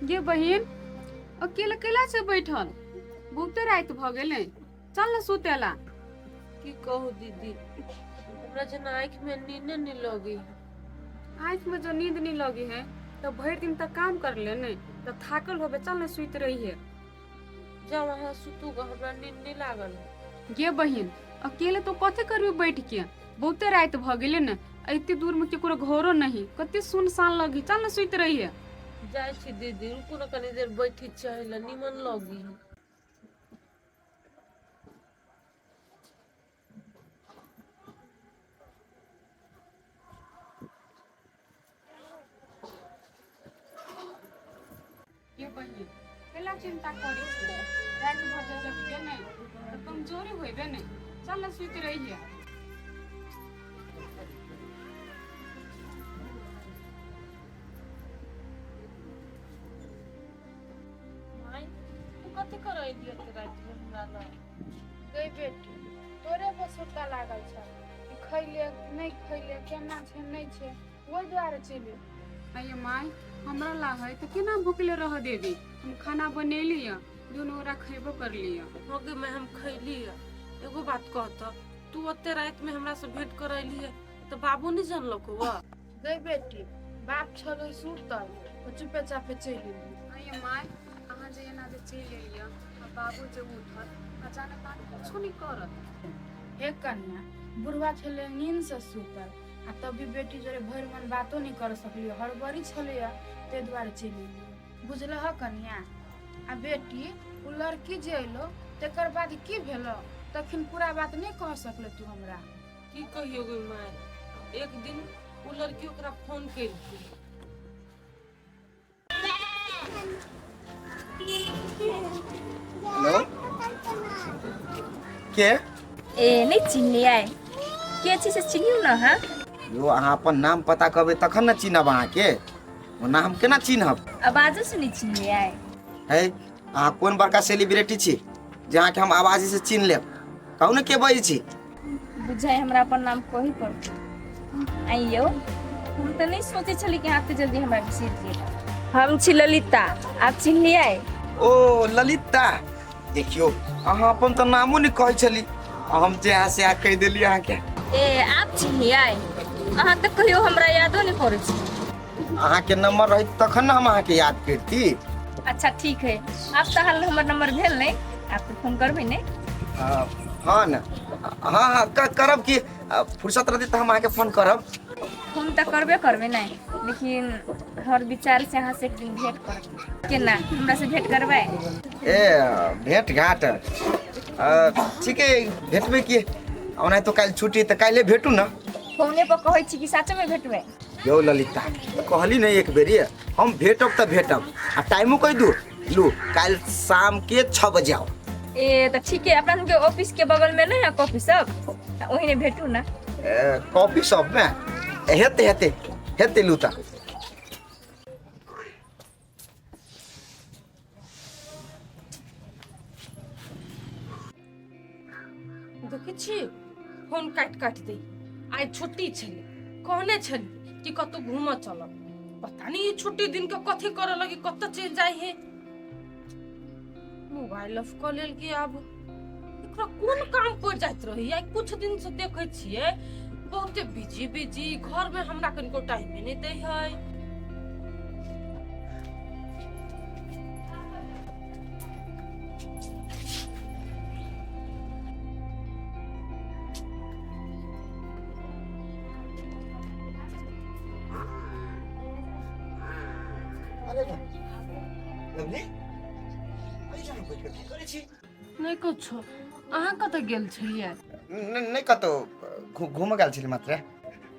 गे बहिन, अकेले केला छै बैठल? बहुते राति भऽ गेलै, चल ने सुतेला। की कहू दीदी, हमरा जेना आँखि में नींद नहीं लगी है। आँखि में जो नींद नहीं लगी है तो भरि दिन तक काम कर ले ने तो थाकल होबे, चल ने सुति रही है। जाओ अहाँ सुतू ग, हमरा नींद नहीं लागल है। गे बहिन, अकेले तो कथी करबी बैठ के? बहुते राति भऽ गेलै ने, एते दूर में केकरो घरो नहीं, कते सुनसान लगी, चल ने सुति रही है। जाइ छी दीदी, रुकू ने कनी देर बैठी चाहे निमन लगी है। ये बहिन, केला चिंता करै छी? राति भर जे जगबे नहि तऽ कमजोरी होइबे नहि, चल ने सुति रहिए। माय, तू कथी करै एलियै एते रातिमे हमरा लग? गै बेटी, तोरे पर सुरता लागल छल कि खैले नहि खैले, केना छै नहि छै, ओहि दुआरे चलि। अये माय, हमरा ला है तऽ केना भुखले रह देबी? हम खाना बनेली है, दुनू गोरा खैबो करली है। हो गे माय, हम खैली है। एगो बात कहत, तू ओते रातिमे हमरा से भेंट करे एली है तऽ बाबू नहि जानलक हुआ? गै बेटी, बाप छलै सुतल, ओ चुपे चापे चलि एली। अये माय, अहाँ जे एना जे चलि एलियै आ बाबू जे उठत अचानक अहाँ किछो नहि करत। हे कन्या, बुढ़वा छलै नींद से सुतल आ तब भी बेटी जोरे भरि मन बातो नहि कर सकलियै, हड़बड़ी छलैया ताहि दुआरे चलि एलियै, बुझलह कन्या? आ बेटी, ओ लड़की जे एलो तकर बाद की भेलो तखन पूरा बात नहि कह सकले तू हमरा। की कहियो गे माय, एक दिन ओ लड़की ओकरा फोन केलकै। हेलो, के? ए, नहि चिन्हलियै? के छी से चिन्हियौ ने अहाँ। यो, अहाँ अपन नाम पता कहबै तखन ने चिन्हब अहाँके, ओना हम केना चिन्हब? आवाजो से नहि चिन्हलियै? है, अहाँ कोन बड़का सेलिब्रिटी छी जे अहाँके हम आवाज से चिन्ह लेब? कहू ने, के बजै छी? बुझाइ हमरा अपन नाम कही पड़तै। आइयो हम तऽ नहि सोचै छली कि अहाँ एते जल्दी हमरा बिसरि जेबै। हम छी ललिता, आप चिन्हलियै? ओ ललिता, देखियौ अहाँ अपन तऽ नामो नहि कहै छली, आ हम जे अहाँ से अहाँ कहि देली अहाँके। ए, आप चिन्हलियै? अहाँ तऽ कहियो हमरा यादो नहि करै छी। अहाँके नंबर रहैत तखन ने हम अहाँके याद करती। अच्छा ठीक है, आब तऽ हाल हमर नंबर भेल नहि, आब तऽ फोन करबै ने? हँ ने, हँ हँ, करब कि फुर्सत रहती तऽ हम अहाँके फोन करब। फोन तऽ करबे करबै नहि, लेकिन हर विचार से अहाँ से एक दिन भेंट करब, केना हमरा से भेंट करबै? ए, भेंट घाट ठीक है, भेटबै की, ओना तो काल्हि छुट्टी तऽ काल्हि भेटू ने। फोने पर कहै छी कि साचो में भेटबै? यौ ललिता, कहली नहीं एक बेरी, हम भेटब तऽ भेटब, आ टाइमो कहि दू। लू, काल्हि शाम के 6 बजे आओ। ए, तऽ ठीक है, अपना सबके ऑफिस के बगल में नहीं है कॉफी शॉप, ओही ने भेटू ना। ए, कॉफी शॉप में हेते हेते हेते। लू तऽ। देखै छी, फोन काटि काटि दै। आइ छुट्टी छलै, कहने छलियै कि कतहु घूमऽ चलब। पता नहीं ई छुट्टी दिन के कथी करऽ लगी, कतऽ चलि जाइ है। मोबाइल ऑफ कऽ लेलकै। आब एकरा कोन काम पड़ि जाइत रहैया? कुछ दिन से देखै छियै बहुते बिजी बिजी, घर में हमरा कनिको टाइमे नहि दै है। अरे वाह, लवली, एहिठाम बैठ कऽ की करै छी? नहि कुछो, अहाँ कतऽ गेल छलियै? नहि कतौ, घूमऽ गेल छली मात्र।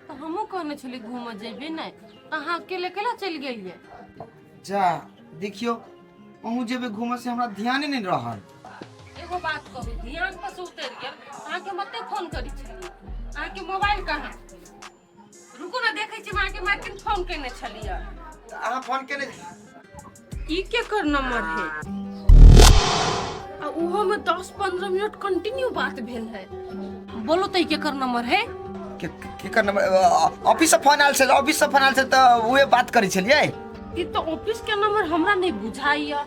तऽ हमहूँ कहने छली घूमऽ जेबै नहि, तऽ अहाँ अकेले केला चलि गेलियै? जा, देखियौ, अहूँ जेबै घूमऽ से हमरा ध्याने नहि रहल। एगो बात कहू, ध्यान पर से उतरि गेल अहाँके? हम एते फोन करै छलियै, अहाँके मोबाइल कहाँ? रुकू ने, देखै छी हम अहाँके मार्केट फोन केने छलियै। तऽ अहाँ फोन केने? ई केकर नंबर है? आ उहो में 10-15 मिनट कंटिन्यू बात भेल है। बोलो तो, ई केकर नंबर है? केकर नंबर? ऑफिस से फोन आयल छल, ऑफिस से फोन आयल छल तऽ उहे बात करै छलियै। ई तो ऑफिस के नंबर हमरा नहीं बुझाइया।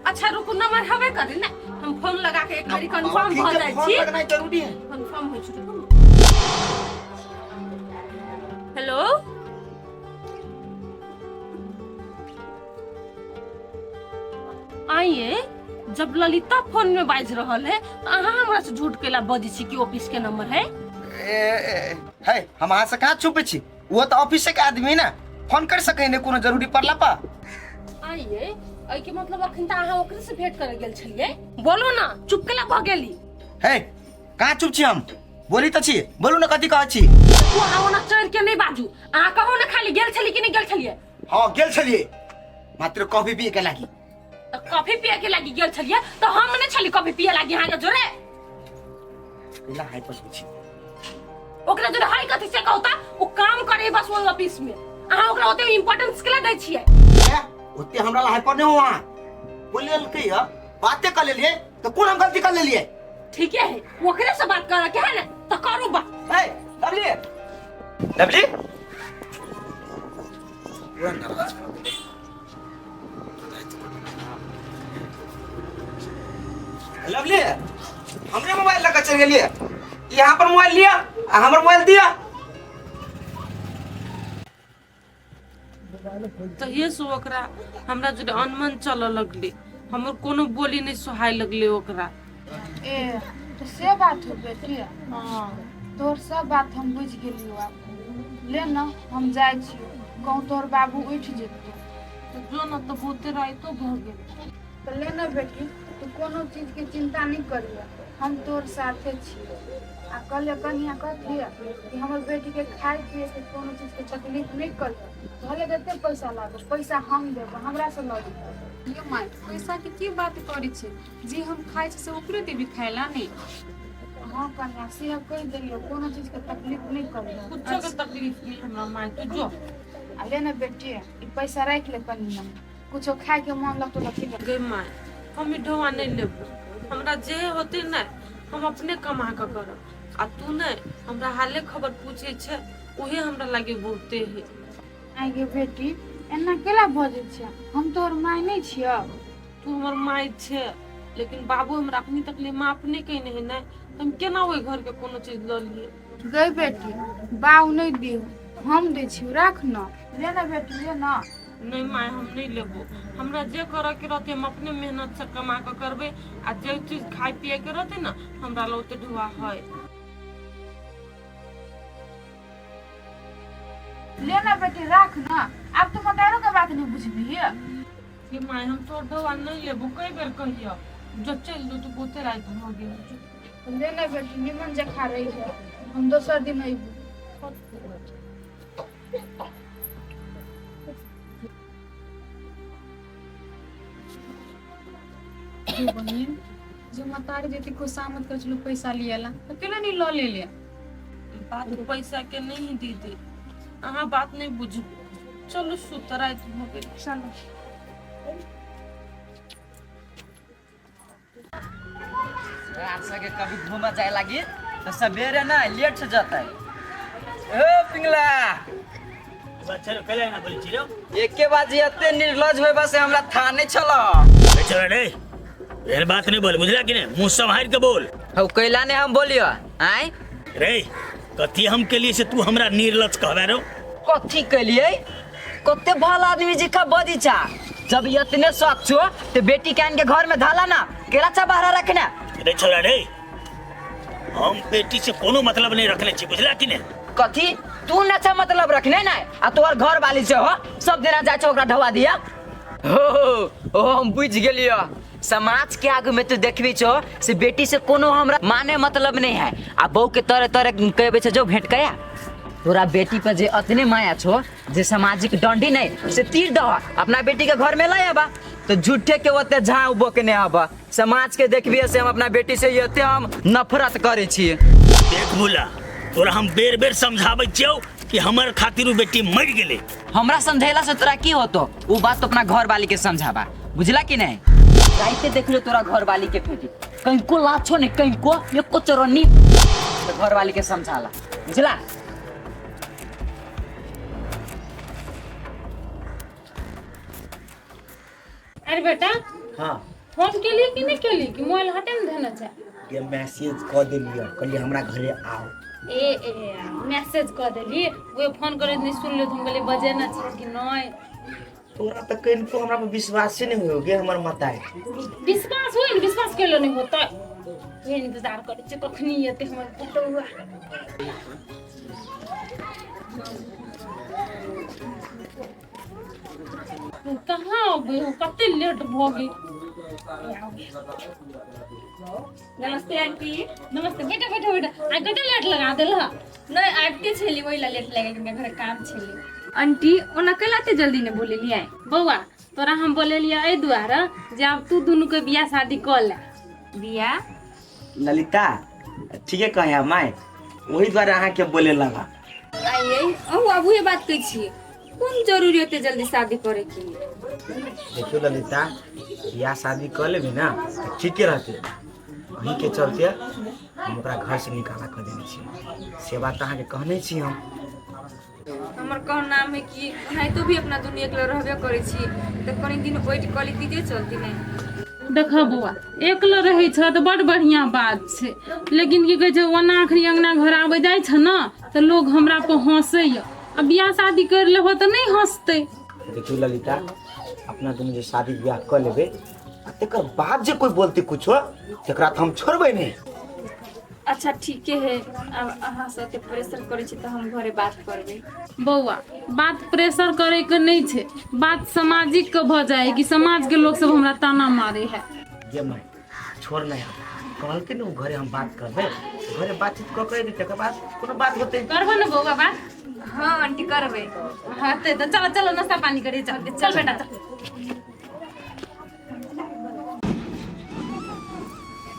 अच्छा रुकू, नंबर हवे करे ना, हम फोन लगा के एक बारी कंफर्म ठीक भ है, जाइ फोन छी। लगनाइ जरूरी है। कंफर्म हो छी, रुकू। हेलो, आइए, जब ललिता फोन में बाजि रहल है तो अहाँ हमरा से झूठ केला बजै छी कि ऑफिस के नंबर है? ए, ए, है हम अहाँ से कहाँ छुपे छी? वो तो ऑफिस के आदमी ना, फोन कर सके ने कोनो जरूरी पड़ला पा। आइए, एहि के मतलब अखन तऽ अहाँ ओकरे से भेंट करे गेल छलियै? बोलू ना, चुप केला भऽ गेली? है कहाँ चुप छी हम? बोली तऽ छी, बोलू ने कथी कहै छी। तू अहाँ ओना चढ़ के नहीं बाजू, अहाँ कहू ने खाली गेल छली कि नहीं गेल छलियै? हाँ गेल छलियै, मात्र कॉफी पिए के लागी। तऽ कॉफी पिए के लागी गेल छलियै तऽ हम नहि छली कॉफी पिए लागी अहाँके जोरे? कैला हाइपर होइ छी? ओकरा जोरे हाई कथी से कहू तऽ ओ काम करे बस ओहि ऑफिस में, अहाँ ओकरा ओते इम्पोर्टेंस केला दै छियै? ए, ओते हमरा ला हाइपर नहीं हो। अहाँ बोललकै ह, बाते कर लेलियै तऽ कोन हम गलती कर लेलियै? ठीके है, ओकरे से बात करे के है ने तऽ करू बात। है लवली, लवली पूरा नाराज भऽ गेलै। लवली, हमरे मोबाइल लगा चल गेलियै, यहाँ पर मोबाइल लिया आ हमर मोबाइल दिया। तहिए से ओकरा हमरा जोरे अनमन चलऽ लगलै, हमर कोनो बोली नहि सोहाय लगलै ओकरा। ए तो से बात हो बेटी, तोहर सब बात हम बुझि गेलियो। आब ले न, हम जाइ छियो, कहूँ तोहर बाबू उठि जेतौ। तऽ जो न, तऽ बहुते राइतो भऽ गेल। तऽ ले न बेटी, तू कोनो चीजके चिंता नहि करिह, हम तोहर साथे छियो। आ कहलियै कनिया कथी कि हमर बेटीके खाय पियके कोनो चीजके तकलीफ नहि करिह, भले जते पैसा लागो पैसा हम देबो, हमरा से लऽ जेतौ। यो माय, पैसा के की बात करै छी? जे हम खाइ छी से ओकरे देबी खाय ला ने? हाँ कनिया, से हम कहि देलियो, कोनो चीजके तकलीफ नहि करिह। कुछो के तकलीफ नहीं हमरा माय, तू जो। आ ले ने बेटी, ई पैसा राखि ले कनिया, कुछो खायके मन लगतो तऽ की। गे माय, हम ई ढोआ नहीं लेबो, हमरा जे होते ने हम अपने कमा कऽ करब। आ तू नहि हमरा हाले खबर पूछे छै, उहे हमरा लागे बहुते है। आइ गे बेटी, एना केला बजै छै? हम तोहर माय नहि छियौ? तू हमर माय छै, लेकिन बाबू हमरा अखनी तक ले माफ नहि कयने है ने, तऽ हम केना ओहि घर के कोनो चीज लऽ लियै? गै बेटी, बाउ नहि दियौ, हम दै छियौ, राख न। ले ने बेटी, ले न। नहीं माय, हम नहीं लेबो। हमरा जे करऽ के रहतै हम अपने मेहनत से कमा कऽ करबै, आ जे चीज खाय पिए के रहतै ने हमरा लग ओते ढुआ है। ले न बेटी, राख न। आब तू मतारो के बात नहीं बुझबिही। कि माय, हम तोर ढोआ नहीं लेबो, कई बेर कहियो, जो चल दू, तू बहुते राति भऽ गेल, जो। ले न बेटी, निमन जखा रही है, हम दोसर दिन अयबो। जो बहिन, जो मतारी जते खुशामद कर छलू पैसा लिएला तऽ केना नहीं लऽ लेले? बात पैसा के नहीं है दीदी, अहाँ बात नहीं बुझबो। चलू सुत, राति भऽ गेल। चलो। रात सके कभी घूमे जाए लागी तो सवेरे ना लेट से जाता है। ए पिंगला, चलो कैला ना बोलै छी रौ? एके बाजी एते निर्लज होय से हमरा था नहीं छल। चल रे, एहन बात नहीं बोल, बुझला कि नहीं? मुंह सम्हारि के बोल। हौ कैला ने हम बोलियो आय? रे कथी हम के लिए से तू हमरा निर्लज कहबे रौ? कथी केलिए? कते भला आदमी जी का बदी चा, जब इतने शौक छो ते बेटी के आन के घर में धाला ना, केला चा बाहर रखना। रे छोरा रे, हम बेटी से कोनो मतलब नहीं रखने छी, बुझला कि नहीं? कथी तू नचा मतलब रखने ना, आ तोहर घर वाली से हो सब दिना जाय छो ओकरा ढवा दिया। हो ओ हम बुझ गेलियो, समाज के आगू में तू देखबी छो से बेटी से कोनो हमरा माने मतलब नहीं है, आ बहू के तरह तरह कहबे छो जो भेंट कया। तोरा बेटी पर जे अतने माया छो जे सामाजिक डंडी नहीं से तीर दह अपना बेटी के घर में ले आबा, तो झूठे के ओते झाँव बोकने आबा। समाज के देखबी से हम अपना बेटी से एते हम नफरत करे छियै। देख भूला, तोरा हम बेर बेर समझाबै छियौ कि हमर खातिर उ बेटी मरि गेलै। हमरा समझेला से तोरा की होतो? उ बात तो अपना घर वाली के समझाबा, बुझला कि नहीं? राइते देखलो तोरा घर वाली के फेंकी, कहीं लाछो नहीं, कहीं को एको चरनी, तो घर वाली के समझाला, बुझला? अरे बेटा हाँ फोन केली कि नहि केली कि मोबाइल हाथे में धने छै ये मैसेज कऽ देलियै कहलियै हमरा घरे आओ ए ए मैसेज कऽ देली ओए फोन करैत नहि सुनलियै तऽ हम कहलियै बजेने छै कि नहि तोरा तऽ कनिको हमरा पर विश्वासे नहि होय गे हमर मताई विश्वास होय ने विश्वास केलो नहि होतै ओहे इंतजार करै छियै कखनी एतै हमर पुतौआ कहाँ अबै हो कते लेट भऽ गेल नमस्ते आंटी नमस्ते बेटा बैठो बेटा आइ कते लेट लगा देलह नहीं आबिते छली ओहि ला लेट लागि गेल घर काम छली आंटी ओना कैला एते जल्दी नहि बोलेलियै बौआ तोरा हम बोलेलियै एहि दुआरे जे आब तू दुनू के बियाह शादी कऽ ले बियाह ललिता ठीके कहे माय ओही दुआरे अहाँके बोले लगा आइए अहूँ आब उहे बात कहै छियै कोन जरूरी होते जल्दी शादी करे के देखियौ ललिता बियाह शादी कऽ लेबै ने तऽ ठीके रहतै अहीँके चलते हम ओकरा घरसँ निकाला कऽ देने छी से बात तऽ अहाँके कहने छी हम हमर कह नाम है कि ओनाहितो भी अपना दुनू एकला रहबे करै छी तऽ कनि दिन वेट कऽ ली जे चलती नहि देखऽ बौआ एकलो रहै छ तऽ बड़ बढ़िआँ बात छै लेकिन की कहै छै ओना अखनी अङ्गना घर आबै जाइ छ ने तऽ लोग हमरा पर हँसैए आ बियाह शादी करि लेबो तऽ नहि हँसतै देखियौ ललिता अपना दुनू जे शादी बियाह कऽ लेबै आ तकर बाद जे कोइ बोलतै कुछो तकरा तऽ हम छोड़बै नहि अच्छा ठीके है अब अहाँ सबके प्रेशर करै छी तऽ हम घरे बात करबै बौआ बात प्रेशर करे के नहि छै बात सामाजिक के भऽ जाइ कि समाज के लोग सब हमरा ताना मारे है गे माय छोड़ नहि आब कहलकै ने ओ घरे हम बात करबै घरे बातचीत कऽ के एतै तकर बाद कोनो बात होतै करबो ने बौआ बात हाँ आंटी करबै हाँ तऽ चलो चलो नाश्ता पानी करे चल चल बेटा चल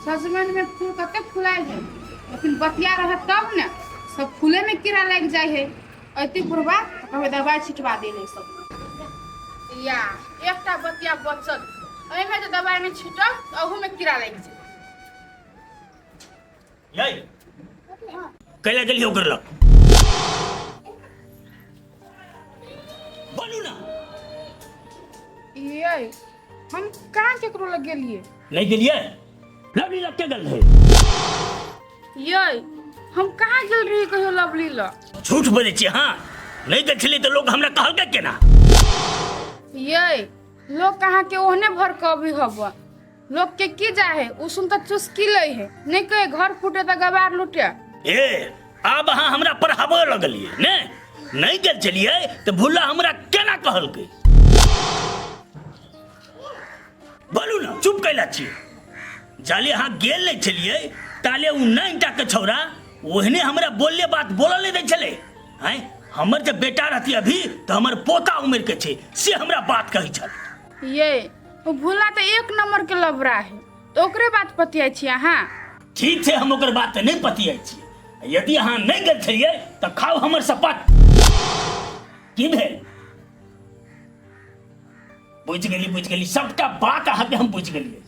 सजमनि में फूल कते फुलायल है लेकिन बतिया रहत तब ने सब फूले में कीड़ा लागि जाइ है अति बुढ़बा तऽ कहबै दवाइ छिटवा देले सब या एकटा बतिया बचल एहिमे जे दवाइ नहि छिटब तऽ ओहूमे कीड़ा लागि जाइ यै कैला गेलियै ओकर लग बोलू ना ये हम कहाँ केकरो लग गेलिए नहीं गेलियै लवली लग के गेल रहे ये हम कहाँ गेल रही कहियो लवली लग झूठ बजै छियै हाँ नहीं गेल छलियै तऽ लोग हमरा कहलकै केना ये लोग कहाँ के ओहने भर कभी हब लोग के की जाए है उ सुन त चुस्की लै है नहीं कहे घर फूटे त गवार लूटे ए आब अहाँ हमरा पढ़ाबऽ लगलियै ने नहि गेल छलियै तऽ भुल्ला हमरा केना कहलकै बोलू ने चुप कैला छियै जाले अहाँ गेल नहि छलियै ताले उ नहि टा के छौड़ा ओहने हमरा बोलले बात बोलल नहि दै छलै आँय हमर जे बेटा रहती अभी तऽ हमर पोता उम्र के छै से हमरा बात कहै छल ये ओ भोला तऽ एक नंबर के लबरा है तऽ ओकरे बात पतियाइ छी अहाँ ठीक छै हम ओकर बात नहि पतियाइ छी यदि अहाँ नहि गेल छलियै तऽ खाउ हमर शपथ की भेल बुझि गेली बुझि गेली सबटा बात अहाँके हम बुझि गेलियै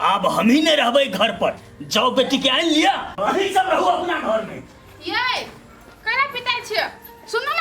आब हमही नहि रहबै घर पर जाउ बेटी के आनि लिअ अहीं सब रहू अपना घर में ये केना पिताइ छियै सुनू ने